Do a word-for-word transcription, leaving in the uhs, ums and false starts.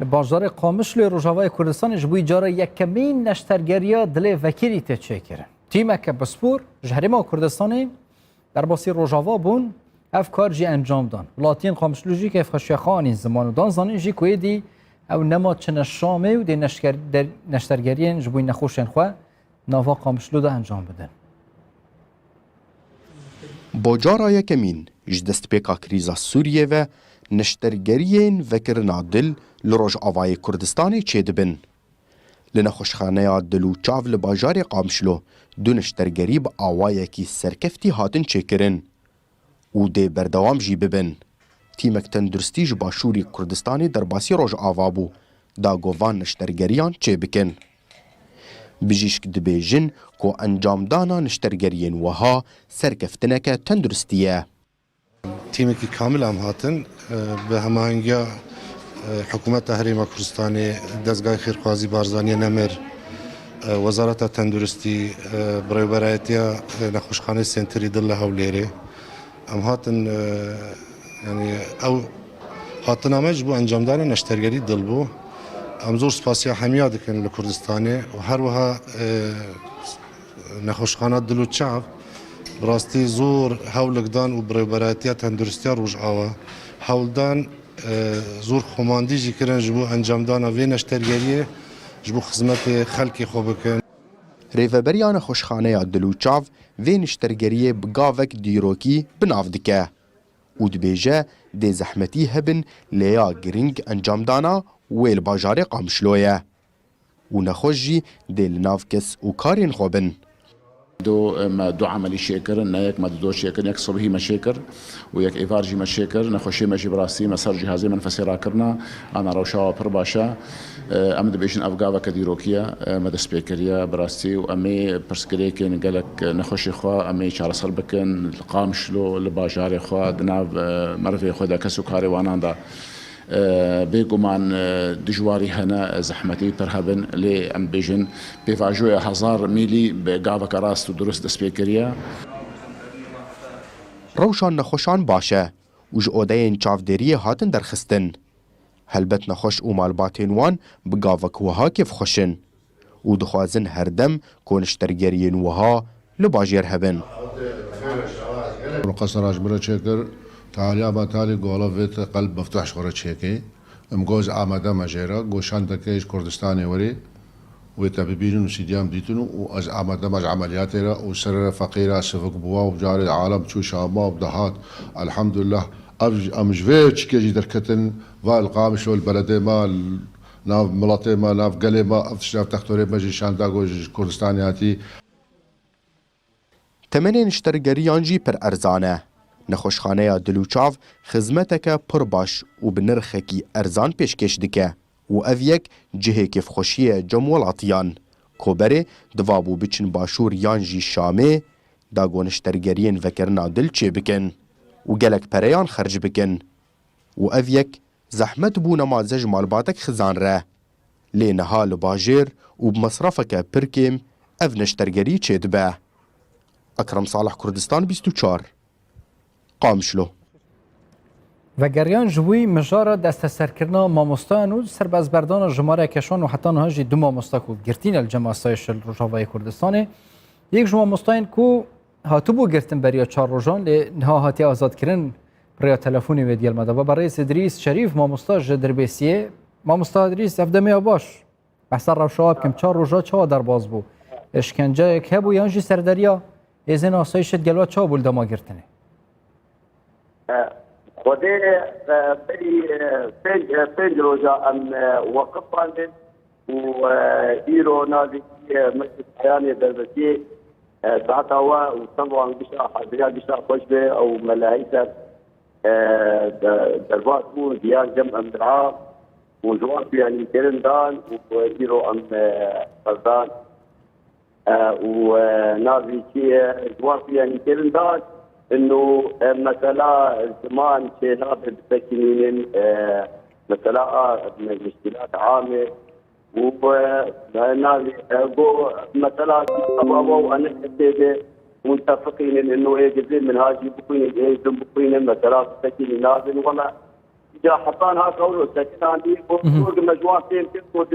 Bajarê Qamişloyê Rojavayê Kurdistanê ji bo cara yekemîn neştergeriya dilê vekirî tê çêkirin. Tîmeke pispor ji Herêma Kurdistanê derbasî Rojava bûn, ev kar jî encam dan. Welatiyên Qamişlo jî kêfxweşiya xwe anîn ziman û dan zanîn jî ku êdî ew nema çine Şamê û dê neşker-, der-, neştergeriyên ji bo nexweşên xwe nava Qamişlo de encam bidin. Bo cara yekemîn ji destpêka krîza Sûriyê ve neştergeriyên vekirina dil li Rojavayê Kurdistanê çêdibin. Li nexweşxaneya Dil û Çav li bajarê Qamişlo du neştergerî bi awayekî serkeftî hatin çêkirin û dê berdewam jî bibin. Tîmek tenduristî ji Başûrê Kurdistanê derbasî Rojava bû, da ku van neştergeriyan çêbikin. Bijîşk dibêjin ku encamdana neştergeriyên wiha serkeftineke tenduristî ye. Tîmekî kamil em hatin, e, bi hemahengiya, e, Hikûmeta Herêma Kurdistanê, Dezgahê Xêrxwazî Barzaniyê Nemir, e, Wezareta Tenduristî, e, Birêveberayetiya, e, Nexweşxaneyê Senterî Dil li Hewlêrê. Em hatin, e, yanî ew hatina me ji bo encamdana neştergerî dil bû. Em zor spasiya hemiya dikin li Kurdistanê û her wiha, e, nexweşxana Dil û Çav bi rastî zor hewlik dan û Birêveberayetiya Tenduristiya Rojava hewl dan, e, zor xwemandî jî kirin ji bo encamdana vê neştergeriyê ji bo xizmetê xelkê xwe bikin. Rêveberiya Nexweşxaneya Dil û Çav vê niştergeriyê bi gavek dîrokî bi nav dike û dibêje, dê zehmetî hebin lê ya girîng encamdana wê li bajarê Qamişlo ye û nexweş jî dê li nav kes û karên xwe bin. Do, me du emelî çêkirin, ne yek, me du dor çêkirin, yek sibhî me çêkir û yek êvar jî me çêkir. Nexweşê me jî bi rastî me ser cihazê menfesê rakirina, ana rewşa pir baş e. Em dibêjin ev gaveke dîrokî ye, me dest pê kiriye bi rastî û em ê pirsgirêkên gelek nexweşê xwe em ê çareser bikin li Qamişlo, li bajarê xwe, di nav, e, merivê xwe de, kes û karê wanan de. E, bêguman, e, dijwarî hene, zehmetî pir hebin, lê em bêjin pêvajoya hezar mîlî bi gaveke rast û durust dest pê kiriye. Rewşa nexweşan baş e û ji odeyên çavdêriyê hatin derxistin. Helbet nexweş û malbatên wan bi gavek wiha kêfxweş in û dixwazin her dem ku niştergeriyên wiha li bajêr hebin. Qesra ji min re çêkir, taliya me talî gola vê te qelb meftuh ji xwe re çêkê. Em got ez amade me jê re, got şandeke ji Kurdistanê werê. Wê te bibînin û sîdiyan dîtin û ez amade me ji emeliyatê re û serê re feqîra sivik bûwa û carê alem çû Şama û dihat. Elhamdulillah. Ev, em ji vê çikê jî derketin, va li Qamişlo, li beledê me, li nav miletê me, nav gelê me, ev tişt, ev textorê me jî şanda ku ji Kurdistanê hatî. Temenê niştergeriyan jî pir erzan e. Nexweşxaneya Dil û Çav xizmeteke pir baş û bi nirxekî erzan pêşkêş dike û ev yek cihê kêfxweşiyê ye cem welatiyan. Koberê divabû biçin Başûr yan jî Şamê, da ku niştergeriyên vekirina dil çêbikin û gelek pereyan xerc bikin. Û ev yek zehmet bû nemaze ji malbatek xizan re. Lê niha li bajêr û bi mesrafeke pir kêm ev neştergerî çêdibe. Ekrem Salih, Kurdistan bîst û çar, Qamişlo. Vegeriyan ji wî mijara desteserkirina mamostayan û serbestberdana jimarê keşan û heta niha jî du mamosta ku girtî ne li cem asayişê li Rojavayê Kurdistanê. Yek ji mamostayên ku hatibû girtin beriya çar rojan, lê niha hatiye azadkirin, bi rêya telefonê wê di gel me de. Berêz Îdrîs Şerîf, mamosta ji Dirbêsiyê. Mamosta Îdrîs, ev demê ya baş. Behsa rewşa bikim, çar roja çawa derbas bû? Eşkenceyek hebû yan jî serderiya hêzên asayişê di gel we çawa bû li dema girtinê? E, Xwedê, e, berî, e, pênc, e, pênc roja em, e, weqif bandin û, e, îro navê, e, Mescid Eyanê Derbasî, e, saeta we û seba wan gişa haziriya gişa xweş be ew melahî ser, e, de-, derbas bûn, diyan cem em dira û ji wan xuyanî kirin dan û, e, îro em, e, xezan. E, û, e, navê kê ye? Ji wan xuyanî kirin dan, ino, e, mesela ziman çê nabe bisekinînin, e, mesela a, me-, muşkîlat am e. Û, e, navê, e, go, mesela ebawa û ene kesê de muntefiqînin, ino ê gizê min hacî bixwînin, ê din bixwînin, mesela bisekinî nabin. Wela Ca hetan ha kewlo sekitandî, û Mhm. zor di me ji wan fêm kir ku